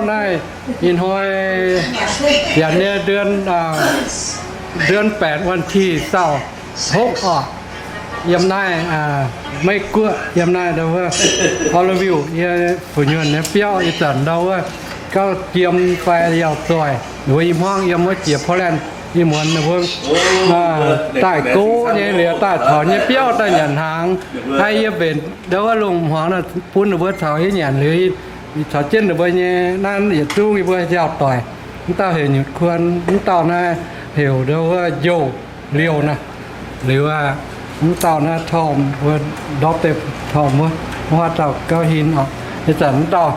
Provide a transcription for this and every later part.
Naaiv ih hnoi janx nyei เดือน แปด วันที่ ซาวหก oc. Yiem naaiv Meiv Guoqv, yiem naaiv ndau wuov Oroville, yie fu'nyuonh nyei biauv. Ih zanc ndau wuov gauh jiem fai yaac zoih, wuov i hmuangv yiem wuov jiex Portland, ih muonz wuov daaih gox nyei liuz daaih taux nyei biauv daaih nyanc hnaangx. Naaiv yie mbenc ndau wuov lungh hmuangx bun ninh mbuo caux yie nyanc liuz, caux jienv ninh mbuo nyei naaiv yietc zungv yie mbuo njaaux doic. Mv dauh heuc Nyutc Kuon, mv dauh naaiv heuc ndau wuov Njouh Liouh naaiv. Liuz aqv, mv dauh naaiv Tom wuov, Doctor Tom wuov, wuov dauh gauh hin oc. Ih zanc mv dauh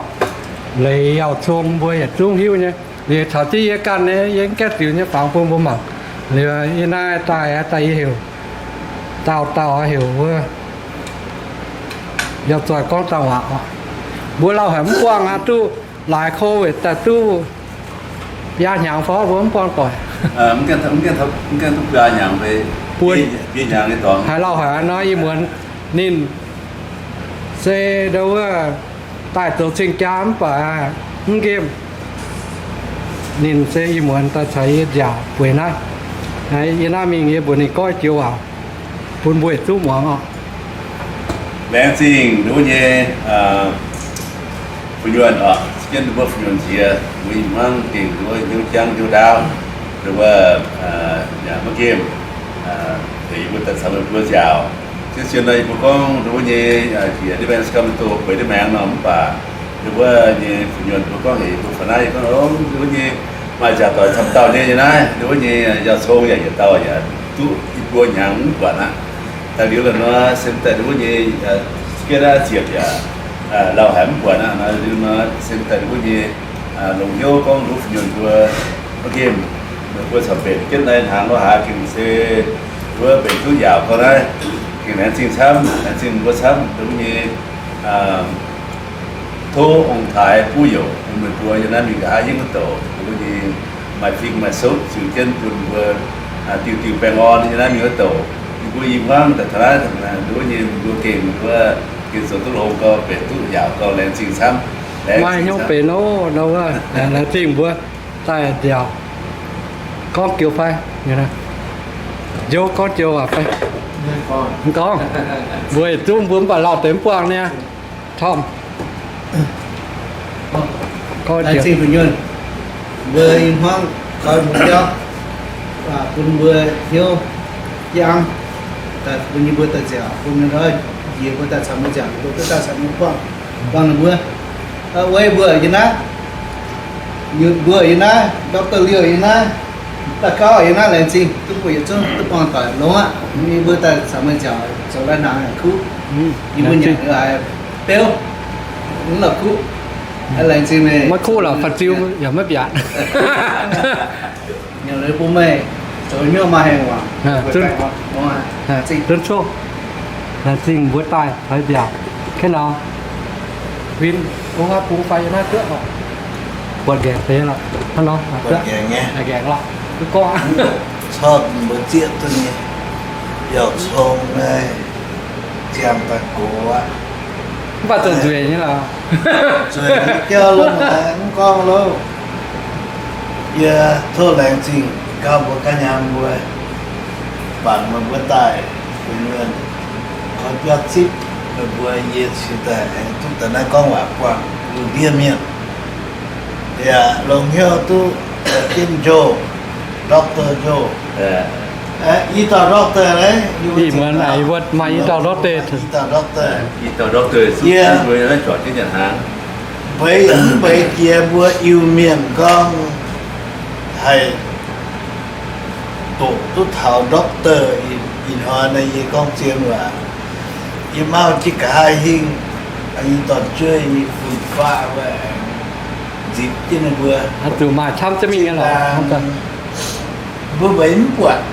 Leiz Yauh Cong mbuo yietc zungv hiuv nyei. Liuz caux jienv yie ganh nyei, yie mv gaengh ziux nyei fangx bun mbuo mangc. Liuz yie naaiv daaih aqv, daaih yie heuc dauh dauh heuc wuov Yauh Zoih gorngv dauh waac oc. Mbuo lauh haic mv buangh aqv, duqv laaix COVID daaih duqv biaa hnyangx fai mbuo mv buangh doic. Mv gaengh duqv biaa hnyangx fai buo hnyangx nyei dorngx. Haiz lauh haic nor, ih muonz ninh se ndau wuov daaih zoux cing-jaa mv baac mv nqemh. Ninh se ih muonz daaih caux yie nziaauc bueix naaiv. Yie naaiv mingh yie mbuox ninh gorngv joux waac bun mbuo yietc zungv muangx oc. Laengz zingh nduov nyei fu'nyuonh oc, jienv mbuo fu'nyuonh nziex, mbuo ih hmuangv gengh nduov hnyouv jangv hnyouv ndaauv, nduov yaac maiv nqemh, tengx yie mbuo daaih caux meih mbuo nziaauc. Zien-zien nor yie mbuo gorngv nduov nyei njiec ndiev maengx gau mingh doh bueix ndiev maengx nor mv baac, nduov nyei fu'nyuonh mbuo gorngv heuc yie mbuo faaux naaiv, yie gorngv, Ov, nduov nyei maaih nziaauc doic camv dauh nyei yiem naaiv, nduov nyei Yauh Cong yaac yietc dauh yaac duqv i buo hnyangx mv buatc aqv. Daaih liuz la'nor se daaih nduov nyei, gienv naaiv ziepc yaac lauh haic mv buatc aqv. Liuz nor se daaih nduov nyei longc hnyouv gorngv nduov fu'nyuonh mbuo maiv nqemh, meih mbuo caux mbenc jienv naaiv hnaangx lorz haaix gengh se wuov mbenc duqv yaauc gau naaiv, gengh laengz zingh camv, laengz zingh mbuo camv nduov nyei. Tov ong-taaix buov youc bun meih mbuo yiem naaiv mingh nqa'haav yiem wuov douc, nduov nyei maaih fing maaih souv ziux jienv bun mbuo diuh diuh baengh orn yiem naaiv mingh wuov douc. Yie mbuo i hmuangv daaih taux naaiv, nduov nyei mbuo gengh wuov gengh zoux duqv longx gau, mbenc duqv yaauc gau, laengz zingh camv. Maaih hnyouv benx oc, nor wuov laengz zingh mbuo daaih nziaauc. Gorngv joux fai? Njoux gorngv joux waac fai? Mv gorngv. Mbuo yietc zungv mbuo mv baac lauh deix mv buangh niaa. Tom. Gorngv joux. Laengz zingh fu'nyuonh, mbuo i hmuangv koi mbuo biauv, bun mbuo hnyouv jangv, bun yie mbuo daaih nziaauc, bun ninh njiec mbuo daaih caux mbuo nziaauc, mbuo duqv daaih caux mbuo buangh, buangh ninh mbuo. Weic mbuo yiem naaiv, Nyutc mbuo yiem naaiv, Doctor Liouh yiem naaiv, daaih gauh yiem naaiv, laengz zingh duqv mbuo yietc zungv duqv buangh doic longx aqv. Yie mbuo daaih caux meih nziaauc zoux lai hnaangx kuv, yie mbuo nyanc haiz beuv, mv la'kuqv. Laengz zingh meih. Maiv kuv lorqc, faah ziu yaac maiv biatc. Nyanc liuz bun meih zoux hnyouv maaih hengx wangc. Zunv coqv. Laengz zingh mbuo daaih haiz nziaauc. Kaiv nor, win, ov, bungx fai yiem naaiv duqv oc. Buatc nqaengc deix lorqc. Hnangv nor, buatc nqaengc nyei. Nqaengc lorqc. Duqv gorngv. Corc mbuo zieqv duqv nyei. Yauh Cong naaiv ziangh daaih gox aqv. Mv baac zoux nzueic nyei lorqc. Nzueic nyei jauv lo, mv gorngv lo. Yie tov laengz zingh gauh mbuo ganh nyaanh mbuo, bangc meih mbuo daaih, mbuo koi biauv zipv meih mbuo, yie cingx daaih aengx duqv daaih naaiv gorngv waac buangh lungh ndiev mienh. Yaac longc hnyouv duqv jienv Joe, Doctor Joe. Ih dauh doctor naaiv, ih muonz maaih i dauh doctor, i dauh doctor, i dauh doctor, yie mbuo naaiv juangc jienv nyanc hnaangx. Mbeix, mbeix jiex mbuo Iu-Mienh gorngv haih doqc duqv taux doctor ih hnoi naaiv, yie gorngv zien waac. Yie mauv jienv nqa'haav hingh, yie dorn-jueiv nyei fun-faqv wuov, nzipc jienv ninh mbuo. Zuqc maaih camv jienv mingh nyei lorqc. Mbuo mbeix mv buatc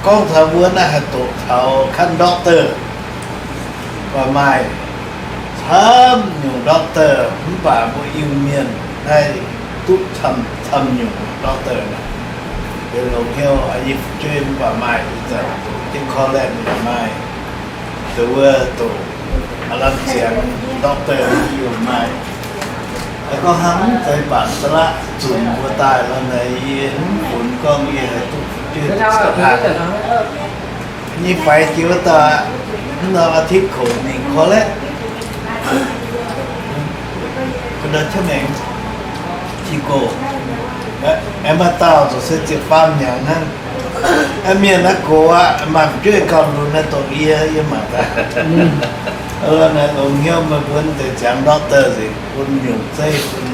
gorngv taux mbuo naaiv haih doqc taux ขั้น doctor. Baac maaih camv nyungc doctor, mv baac mbuo Iu-Mienh naaiv duqv camv, camv nyungc doctor naaic. Liuz longc hnyouv yie fu'jueiv mv baac maaih, ih zanc doqc jienv college yaac maaih, doqc wuov doqc aav lamh ziangx doctor yaac maaih. Gorngv hnangv mv zeiz bangc da'laqv zunc mbuo daaih lorqc naaic, yie mv funx gorngv yie haih duqv fu'jueiv duqv cuotv aqv. Nyei faix jiex wuov dauh aqv, mv norm อาทิตย์ kungx mingh korv-lieqv. Ga'ndau qiex maengx, Chicago. Aengx maaih dauh zoux se ziepc faam hnyangx hnangv. Mienh naaiv gox aqv, maaih fu'jueiv gauh lunx naaiv dongh yie, yie mangc gaax. Longx hnyouv meih mbuo deix ziangx doctor nzengc, bun nyungc zeiv bun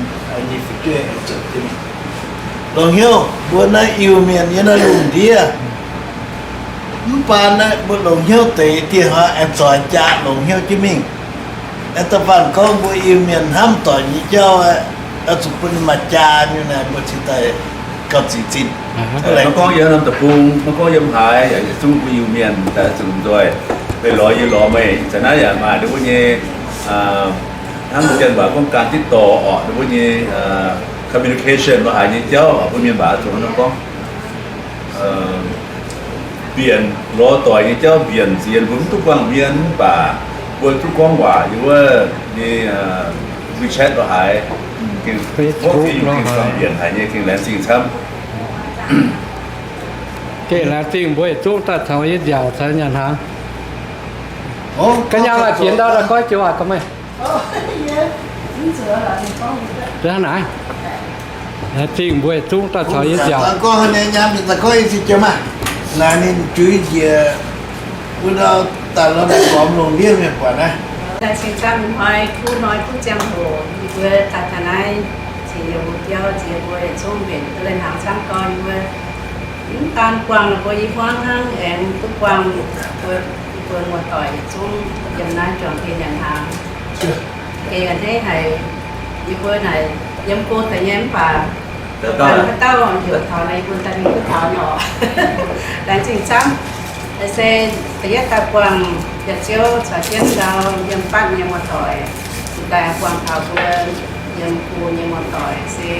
nyei fu'jueiv zuqc jienv. Longx hnyouv mbuo naaiv Iu-Mienh yiem naaiv lungh ndiev, mv baac naaiv mbuo longx hnyouv deix dieh hnoi aengx zoix jaa longx hnyouv jienv mingh. Aengx da'faanh gorngv mbuo Iu-Mienh hnamv doic nyei jauv, oix zuqc bun ninh maaih jaa nyei naaic, mbuo cingx daaih gauh ziqc zinh. Maiv gorngv yiem norm deic-bung, maiv gorngv yiem haaix, yaac yietc zungv mbuo Iu-Mienh daaih zuqc nzoih. Beiv lorz yie lorz meih, zanc naaiv yaac maaih ninh mbuo nyei, hnangv mbuo janx waac gorngv การติดต่อ orqc, ninh mbuo nyei communication lorz haaix nyei jauv, mbuo mienh waac zuqc hnangv nor gorngv. Mbienc lorz doic nyei jauv mbienc ziex, mbuo mv duqv buangh mienh mv baac mbuo duqv gorngv waac yiem wuov nyei WeChat lorz haaix, gengh mbienc haic nyei, gengh laengz zingh camv. Gengh laengz zingh mbuo yietc zungv daaih caux yie nziaauc caux nyanc hnaangx. Ga'nyaam maaih ziex ndau daaih goiv joux waac gaax meih. Hnangv naaic, laengz zingh mbuo yietc zungv daaih caux yie nziaauc. Gorngv nyei nyaam mingh daaih goiv yie ziex joux maah. Naaic ninh juix njiec wuov ndau daaih lorz naaiv gormx lungh ndiev mienh buatc naaiv. Laengz zingh camv hnoi kuv hnoi kuv ziangh hoc yie mbuo daaih taux naaiv, cingx yiem mbuo biauv ziex mbuo yietc zungv mbenc duqv lai-hnaangx camv gorn yie mbuo. Mv daan buangh ninh mbuo i hmuangv hnangv, aengx duqv buangh mbuo, yie mbuo muoz-doic yietc zungv yiem naaiv juangc dien nyanc hnaangx. Gengh a'hneiv haic, yie mbuo naaic yiem go deix nyei mv baac haaix dauh heuc taux naaic, yie mbuo daaih mingh duqv taux nor. Laengz zingh camv. Se da'yietv daaih buangh yietc ziouv caux jienv ndau yiem fatv nyei muoz-doic, cingx daaih buangh taux mbuo yiem go nyei muoz-doic se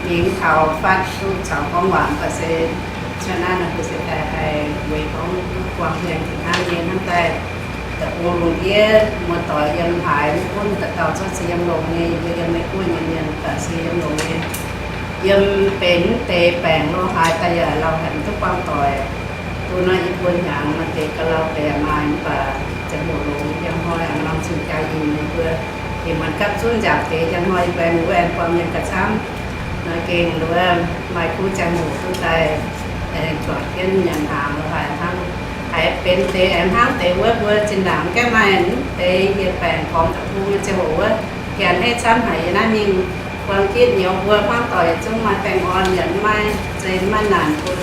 mingh taux fatv duqv caux gorngv waac mv baac se cuotv naaiv nor mbuo se daaih haih weic gorngv duqv buangh hmien hnangv nyei hnamv daaih. Deic-bung lungh ndiev muoz-doic yiem haaix, mv gunv dauh dauh cuotv se yiem longx nyei, yie yiem Meiv Guoqv nyei mienh mv baac se yiem longx nyei. Yiem benx mv deix baengc lo haaix daaih yaac lauh haic mv duqv buangh doic. Duqv naaiv i buo hnyangx maaih deix ga'lau deix maaih mv baac ziangh hoc longx, njang hnoi aengx norm cing-jaa yinh nyei mbuo. Ih muonz gapv zunv nziaauc deix, njang hnoi yie mbuo aengx mingh wuov aengx buangh mienh gauh camv. Nor gengh nduov maaih kuv ziangh hoc duqv daaih aengx juangc jienv nyanc hnaangx lo haaix hnangv. Haiz benx deix aengx hnangv deix wuov mbuo zinh ndaangc mv gaengh maaih deix yietc baengc gormx deic-bung nyei ziangh hoc wuov, ganh hneiv camv haic yie naaiv mingh buang gitv nyouz mbuo hmuangv doic yietc zungv maaih baengh orn yaac mv maaih zei mv maaih naanc bun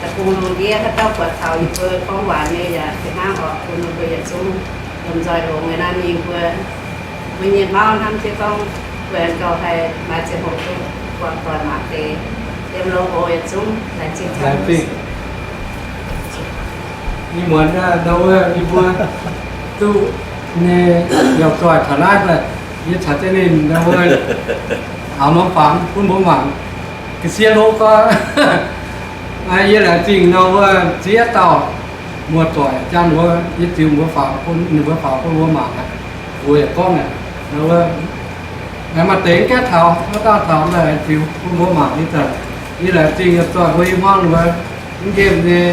deic-bung lungh ndiev haaix dauh buatc taux yie mbuo gorngv waac nyei yaac fih hnangv orqc bun ninh mbuo yietc zungv lomh nzoih longx nyei naaiv mingh mbuo. Mbuo nyei hmauv hnamv jienv gorngv mbuo aengx gauh haih maaih ziangh hoc duqv buangh doic mangc deix yiem loz-hoz yietc zungv laengz zingh. Laengz zingh. Ih muonz ndau wuov yie mbuo duqv nyei yauh doic taux naaiv daaih, yie caux jienv ninh ndau wuov aaux norm fangx bun mbuo mangc ga'sie hlo gorx. Yie laengz zingh ndau wuov ziex dauh muoz-doic jangx wuov, yie ziux mbuo fangx bun ninh mbuo fangx bun mbuo mangc aqv. Mbuo yaac gorngv aqv, ndau wuov maaih deix gaeqv taux, haaix dauh taux daaih ziux bun mbuo mangc nyei zanc. Yie laengz zingh yauh doic mbuo i hmuangv wuov mv nqemh nyei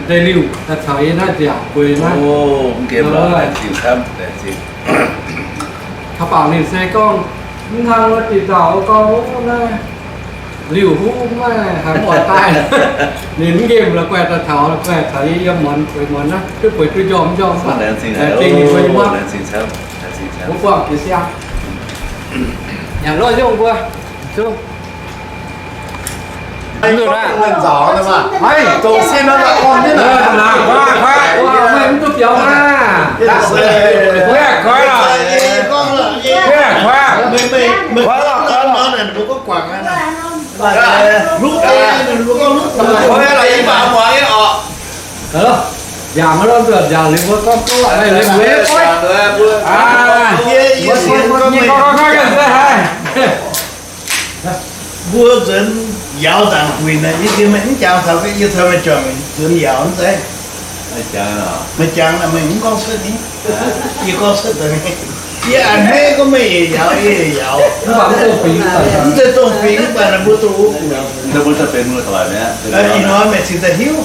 deix liuh daaih caux yie naaiv nziaauc bueix naaiv. Kaux bangc ninh se gorngv mv hnangv wuov diqc dauh gorngv naaiv liuh huv maiv haih muoz daaih. Ninh mv nqemh la'guaih daaih taux, la'guaih taux yie yiem muonz bueix muonz naaiv, duqv bueix duqv njormh njormh. Laengz zingh ninh mbuo i hmuangv. Mbuo buangh jiex siang. Nyanc lorz yongh mbuo. Zuqc. Meih mv duqv biaux maah. Yangh lorz nzuonx yangh liuz mbuo gorngv gorngv, mbuo nzuonx yauz nzangc guix naaic, yie mv jangx taux yie caux meih juangc nzuonx yauz mv zeiz. Meih jangx, meih mv gorngv cuotv ni, yie gorngv cuotv daaih ni. Yie a'hneiv gorngv meih yietc yauz, yie yietc yauz. Mv baac mv dungx fingx, mv zeiz dongh fingx, mv baac mbuo duqv, ih hnoi meih cingx daaih hiuv.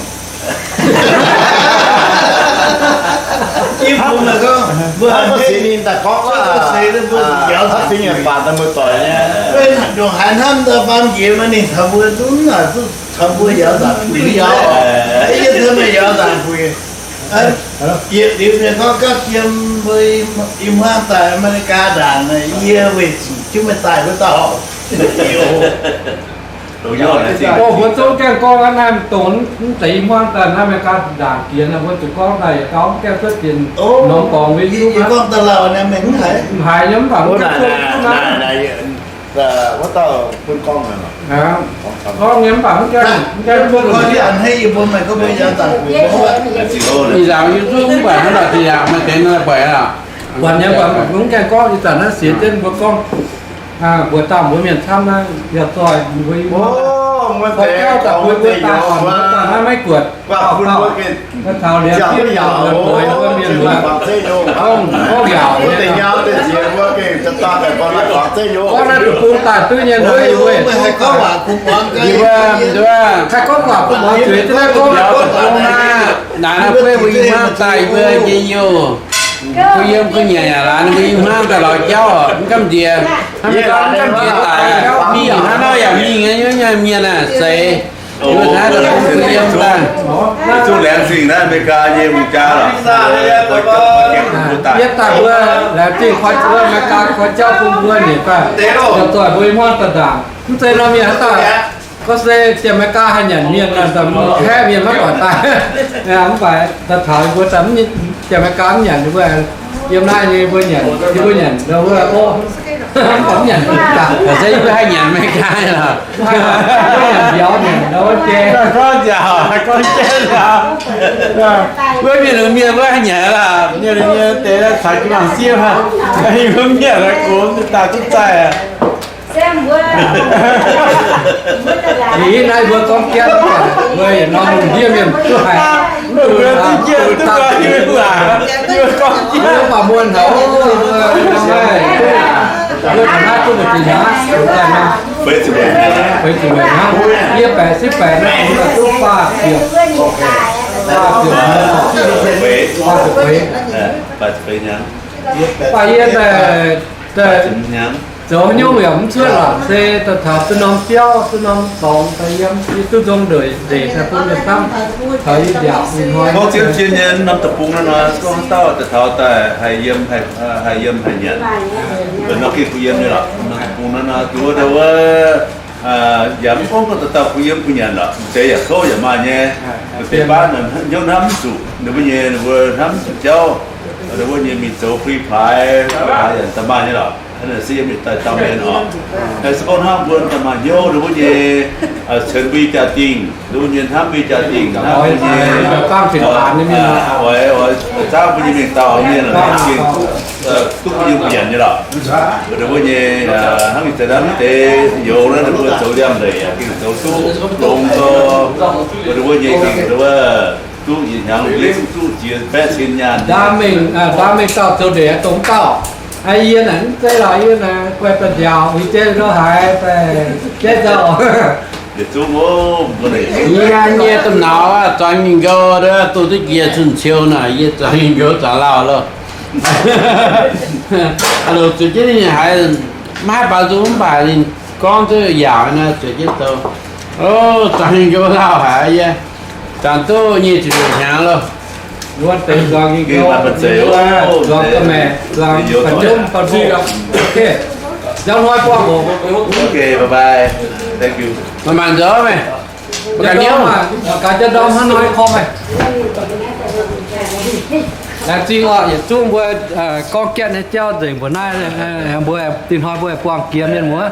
Yie bun meih gorngv, mbuo a'hneiv ninh daaih gorngv, mbuo yauz, ndongc haaix hnamv daaih faam njiec maaih ninh taux mbuo zungv naaic duqv taux mbuo yauz nzangc-puix. Yie taux meih yauz nzangc-puix. Yietc liuz ninh gorngv gapv yiem mbuo i hmuangv daaih America ndaangc, yie weic zuqc jienv meih daaih wuov dauh. Mbuo zungv gaengh gorngv naaiv dongh mv deix i hmuangv daaih America ndaangc jiex, mbuo zuqc gorngv daaih yietc dauh mv gaengh cuotv jiex norm dorngx wuov. Yie gorngv daaih lauh, mv haiz nyei, mv baac mv gaengh cuotv. Wuov dauh bun gorngv, gorngv nyei mv baac mv gaengh, mv gaengh cuotv. Ih zanc YouTube mv baac hnangv naaic, yaac maaih deix naaiv buatc aqv. Buatc nyei, buatc mv gaengh gorngv. Ih zanc naaiv sienx jienv mbuo gorngv, mbuox daaih mbuo mienh camv naaiv, yaac zoih mbuo, mbuo jauv daaih mbuo, mbuo daaih orn mbuo daaih naaiv maiv guatc. Taux liuz mbuo mienh muoz, gorngv yaauc, gorngv naaiv deic-bung daaih duqv nyei naaic, haih gorngv waac kuh muangx zueiz, naaiv gorngv waac kuh muangx zueiz, naaiv gorngv waac kuh muangx naaiv, naaiv mbuo i hmuangv daaih mbuo nyei youh, mbuo yiem gu'nyuoz yaac laanh mbuo i hmuangv daaih lorz jauv, mv gamh nziex, hnangv mv gamh nziex daic, mingh hnangv nor yaac mingh nyei, mienh aah, seix. Mbuo naaiv daaih bun mbuo yiem daaih. Zuqc laengz zingh naaiv America nyei mbuo jaa lorqc. Yie daaih mbuo laengz zingh koi, America koi jauv bun mbuo nyei daaih, zoih mbuo i hmuangv daaih ndaangc. Mv zeiz norm mienh daaih, gorngv se jiex America haih nyanc mienh, haeqv mienh maiv doic daaih. Mv baac daaih taux mbuo daaih, jiex America mv nyanc mbuo, yiem naaiv nyei mbuo nyanc, yie mbuo nyanc, mv baac mv nyanc daaih. Se yie mbuo haih nyanc America lorqc. Gorngv nziaauc, gorngv jienv aqv. Wuov mienh lungh mienh wuov haaix nyungc lorqc, mienh lungh mienh deix caux jienv mangc sieqv, yie mbuo mienh la'gox daaih duqv zaih aqv. Ih, naaiv mbuo gorngv jienv, mbuo yietc norm lungh ndiev mienh duqv haiz, mbuo duqv jienv duqv gorngv jienv waac, mbuo gorngv jienv baac muonh haic, mbuo taux naaiv duqv mbu'ziex hnyangx, feix ziepc weic hnangv, yie baeqc sipv baeqc naaiv, mbuo duqv faah ziepc, faah ziepc, faah ziepc feix. Baac yie daaih zoux nyungc yaac mv cuotv lorqc, se daaih taux duqv norm biauv, duqv norm dorngx daaih yiem, yie duqv nzong ndeic, ndeic daaih bun mienh camv, taux yie nziaauc ih hnoi. Gorngv zien-zien nyei norm deic-bung naaiv nor, gorngv haaix dauh daaih taux daaih haih yiem, haih yiem haih nyanc. Nor gengh bun yiem nyei lorqc, norm deic-bung naaiv nor, duqv wuov, wuov, yaac mv gorngv dauh dauh bun yiem bun nyanc lorqc, deix yaac kouv yaac maaih nyei. Deix baav hnyouv hnamv mv zuqc ninh mbuo nyei, ninh mbuo hnamv mv zuqc jauv, ninh mbuo nyei mingh zoux fri paaix, da'maaih nyei lorqc. Naaiv se yiem daaih dauh mienh oc. Naaiv se gorngv hnangv mbuo da'maaih hnyouv ninh mbuo nyei, ceix mbuo nyei jaa-dingh, ninh mbuo nyei hnamv mbuo nyei jaa-dingh, hnamv mbuo nyei, oix, oix zaangv mbuo nyei mengh dauh mienh, duqv mbuo nyei mbienc nyei lorqc. Ninh mbuo nyei, hnangv ih zanc naaiv mv deix youz naaiv ninh mbuo zoux liangx-ndeic yaac gengh zoux duqv longx gau. Ninh mbuo nyei gengh duqv yietc hnyangx liuz duqv ziex baeqv cin nyaanh. Ndaa mengh, ndaa mengh dauh zoux ndeic dongh dauh. Yie naaic mv zeiz lorqc, yie naaic guaix daaih nziaauc, yie jaiv ndau haaix daaih jaiv nzauh. Yie nyei domh nauz zuangx nyei nqou, duqv duqv jiex zunh ciou naaic, yie zuangx nyei nqou zuangx lauh loh. Loc zuqc jienv ninh haiz maiv haih baaux nzung mv baac ninh gorngv duqv yaauc nor zuqc jienv zoux. O, zuangx nyei nqou lauh haic yie. Zuangx duqv nyic ziepc hnyangx loh. Wuov deix zuangx nyei nqou, zuangx ga'maeqc, zuangx ba'njomv ba'nqoh. Njang hnoi buangh oc. Maaih mangc nzoux meih. Gaax ndorm hnangv nor korv meih. Laengz zingh oc, yietc zungv mbuo gorngv gaeqv nyei jauv nzengc mbuox naaiv, mbuo ih hnoi mbuo buangh jiex mienh muoz.